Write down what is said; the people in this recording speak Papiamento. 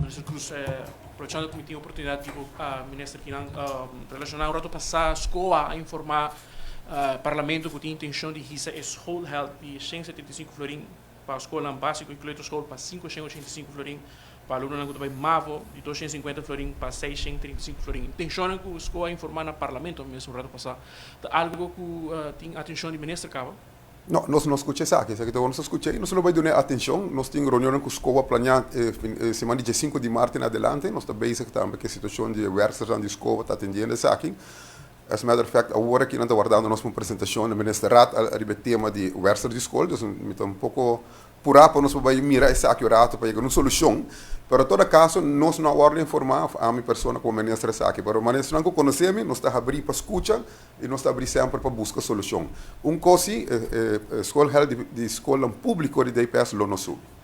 Minister Croes, aprovechando cu mi tin oportunidad di Minister kinan relaciona, un rato pasa SKOA a informa Parlamento cu tin intencion di hisa e schoolgeld di 175 florin pa scolnan basico y kleuterschool pa 585 florin, pa alumnonan cu ta bay MAVO di 250 florin pa 635 florin. Intencionnan cu SKOA a informa na Parlamento mes un rato pasa, ta algo cu tin atencion di Minister caba? No, nos no scucha esaki. Esaki ta nos a scucha y nos lo bay duna atencion. Nos tin reunionnan cu SKOA planea siman di 15 di maart en adelante. Nos ta bezig tambe cu e situacion di e werksternan di SKOA ta atendiendo esaki. As a matter of fact, awor aki nan ta wardando nos pa un presentacion na Ministerraad ariba e tema di werkster di scol. Dus mi ta un poco pura pa nos por bay mira esaki un rato pa yega na un solucion. Pero en todo caso, nos no a wordo informa, of ami persona como minister esaki. Pero manestranan cu conoce mi, nos ta habri pa scucha y nos ta habri semper pa busca solucion. Un cos si, e schoolgeld di scolnan publico di DPS lo no subi.